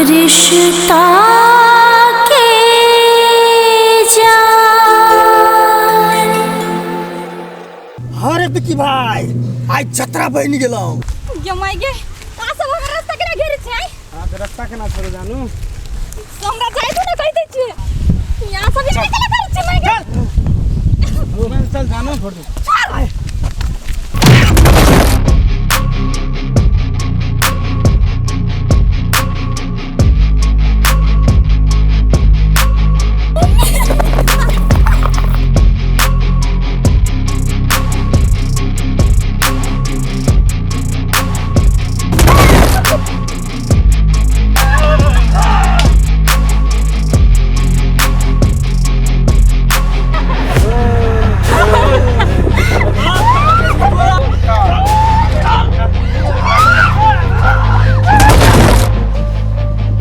रिश्ता के जान। अरे बिक्की भाई, आइ जतरा बनि गेलौ। गे माय गे, आ सब हमर रास्ता केना घेरे छै? हाँ तऽ रास्ता केना छोड़ू जानू? हमरा जाय दो ना, कहि दै छियै। यहाँ सब यहाँ केना करै छै माय गे? चल चल जानू, छोड़ दे।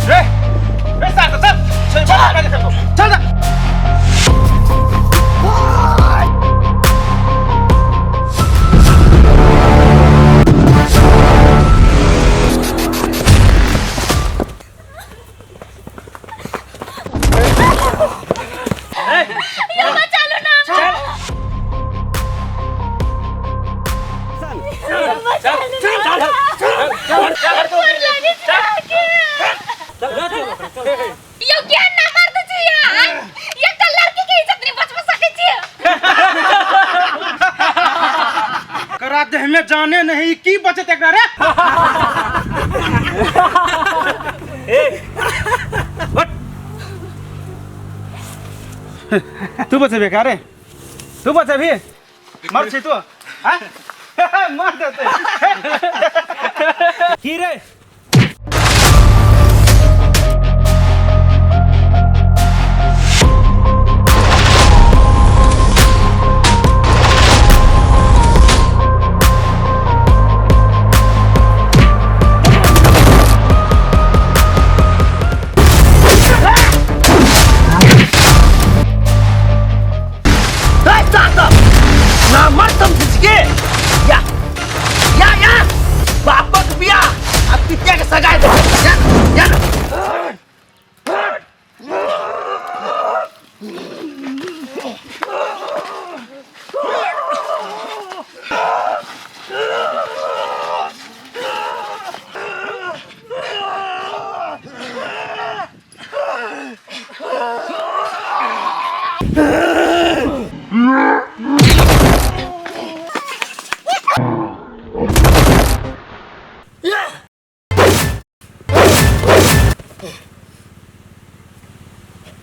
रे रे साथ चल चल चल चल चल। यो ज्ञान ना मार दे छी यार, एकटा लड़की के इज्जत नहीं बचवा सकै छी। करा देह में जाने नहीं की बचत एकरा रे। ए हट, तू बचेबे का रे? तू बचेबी? मर छी तू? हाँ मर देते की रे? या या या, बापक बियाह आ पितिया के सगाई दे। या या ना।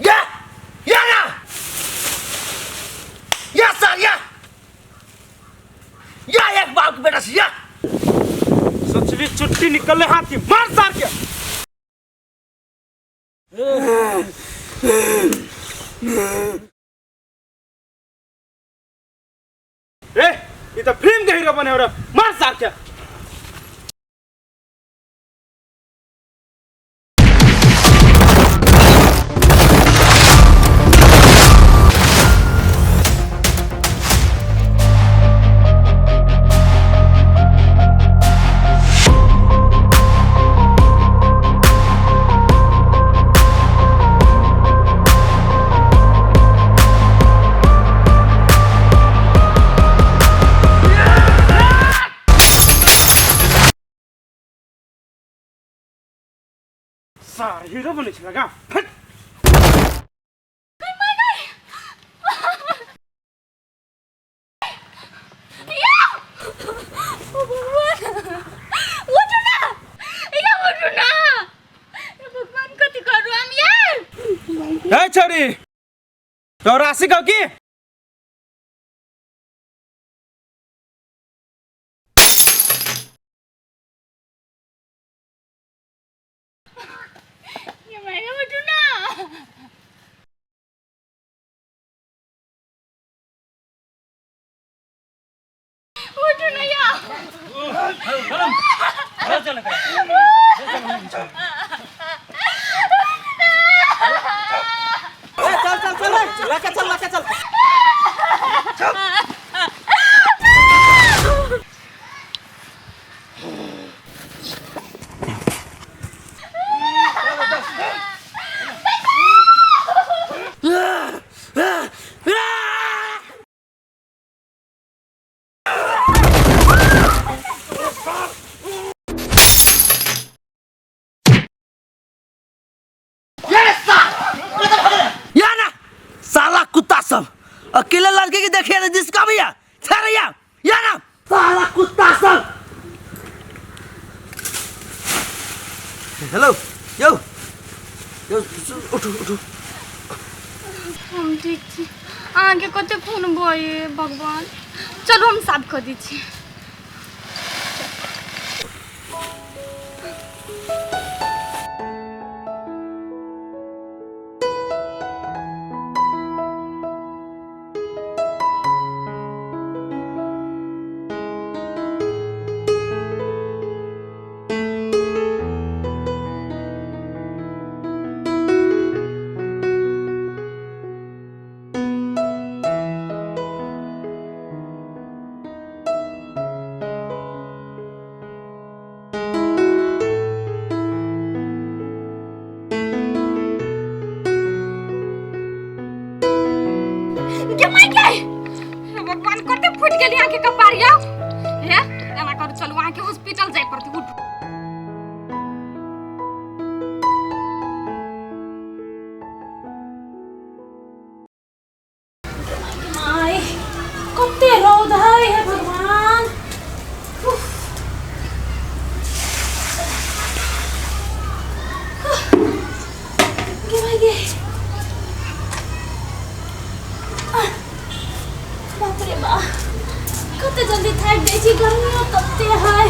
या या ना, या सर, या या, एक बाप के बेटा से या। सोचली चुट्टी निकलले हाथ की, मार सार के। ए ये तो फिल्म के हीरो बने हो रे, मार सार के। सार हीरो बने छला गा। हट। ओ भगवान, उठू ना या, उठू ना। हे भगवान, कथी करू हम यार? ए छोरी, तो राशि कहो की ये मैं उठू ना। उठू ना या। चल चल चल, लके चल, लके चल। अकेले लड़के के देखिए ना जिसका भैया छे या ना साला कुत्ता सब। हेलो यो यो उठू उठू। हम ठीक छी, अहाँके कते खून बहे भगवान। चलू हम साफ कऽ दै छी। भगवान कते फूट गेली अहाँके कपार यौ। हे एना करू चलू अहाँके हॉस्पिटल जाय पड़तै। उठू। माय कते रौद है हे भगवान। गे भाई गे, बाप रे बाप कते जल्दी थाकि जाइ छी, गर्मियो तते है।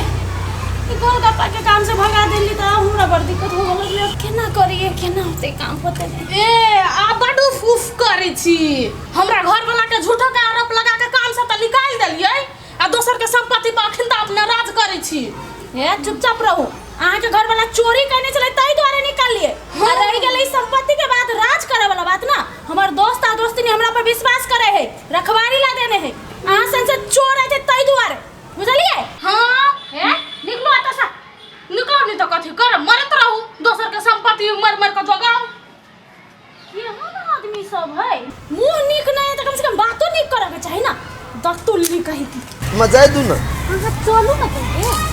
ई गोलगप्पा के काम से भगा देली तऽ हमरा बड़ दिक्कत हो गेल। केना करिए केना होतै काम होतै। ए आ बड उफ उफ करै छी, हमरा घर वाला के झूठो के आरोप लगा के काम से तऽ निकालि देलियै आ दोसर के संपत्ति पर अखन तऽ अपना राज करै छी। ए चुपचाप रहू, अहाँके घर वाला चोरी करने छलै ताहि दुआरे निकाललियै। आ रहि गेलै संपत्ति के बात, राज करे वाला बात ना। हमर दोस्त आ दोस्तिनी हमरा पर विश्वास करे है, रखवारी ला देने है। अहाँ सन से चोर है ताहि दुआरे, बुझलियै? हाँ ए निकलू एतऽ से। निकलू नहीं तऽ कथी करब, मरत रहू दोसर के संपत्ति मर मर के जोगाउ। केहन आदमी सब है, मुँह नीक नहीं है तऽ कम से कम बातो नीक करे के चाही ना। दतुल्ली कही की मजा दू ना। अहाँ चलू ना पहिले।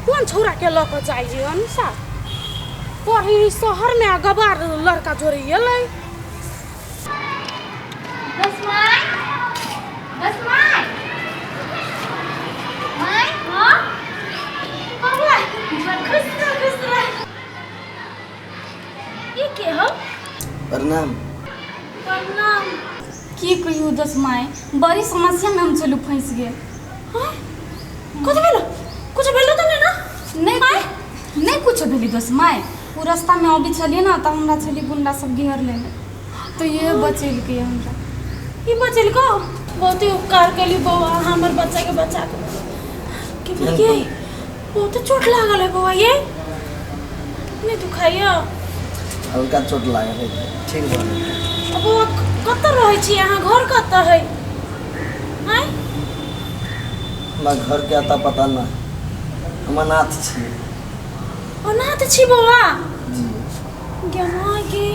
कोन छौड़ा के लऽ कऽ जाइ अनुसार पढ़ी शहर में आ गबार लड़का जोड़े एलै। बस my, बस my, my हाँ बबुआ खुश रह खुश रह। ई के हो? प्रणाम। प्रणाम। की कहियौ दस my, बड़ी समस्या में हम चलू फंसि गेल। हाँ कथी भेलो? कुछ भेलो तऽ नहि ना? नहीं नहीं कुछ भेली दस my, ओ रास्ता में अबै छलियै ना तऽ हमरा छलियै गुंडा सब घेर लेने, तो ये बचेलकै हमरा। ई बचेलको? बहुत ही उपकार केली बौआ हमर बच्चा के बचा के। के ये बहुत चोट लागल है बौआ, ये नहीं दुखाइया? हल्का चोट लागल है, ठीक बा। बौआ कतऽ रहै छी अहाँ? घर कतऽ है? आँय हमरा घर के अता पता ना, हम अनाथ छी। अनाथ छी बौआ? जी। गे माय गे।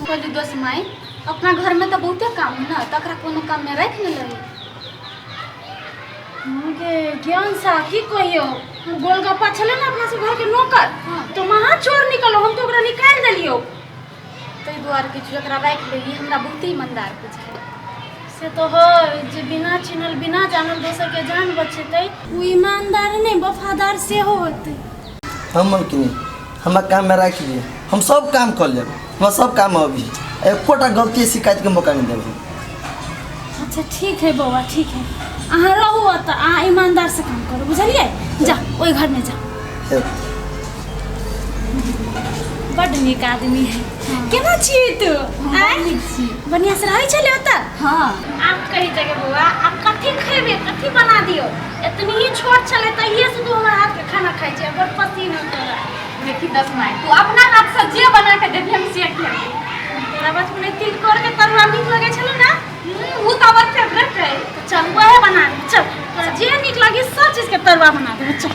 कहली दोस्त माय अपना घर में तऽ बहुते काम है ना, तकरा कोनो काम में राखि ने लही। गे ज्ञान सा की कहियो, गोलगप्पा छलै ना अपना सब घर के नौकर, तो महा चोर निकलो, हम तो ओकरा निकालि देलियो। ताहि दुआरे किछु एकरा राखि लेली, हमरा बहुते ईमानदार बुझाइ। से तो है जे बिना चिन्हल बिना जानल दोसर के जान बचेतै ओ ईमानदार नहीं वफादार सेहो होतै। हम मलकिनी हमरा काम में राखि लिअ, हम सब काम कर लेब, हमरा सब काम अभी एकोटा गलती शिकायत के मौका नहीं देब। अच्छा ठीक है बौआ ठीक है, अहाँ रहू ओतऽ, अहाँ ईमानदार से काम करू बुझलियै? जा ओहि घर में जा। बड नीक आदमी है। केना छियै तू? बढ़िया से रहै छलै ओतऽ? हाँ। आप कही जगह बौआ आप कथी खेबै कथी बना दियौ? एतनी ही छोट छलै तहिए से तू हमर हाथ के खाना खाइ छै, बड़ पसीन है तोरा। देखी दस my तू अपना हाथ से जे बना के देबी हम से खेबै। तोरा बचपन में तिलकोर के तरुआ नीक लगै छलै ना? उ तऽ हमर फेवरेट है। चल वएह बना दे, चल तोरा जे नीक लगी सब चीज के तरुआ बना देबै। चल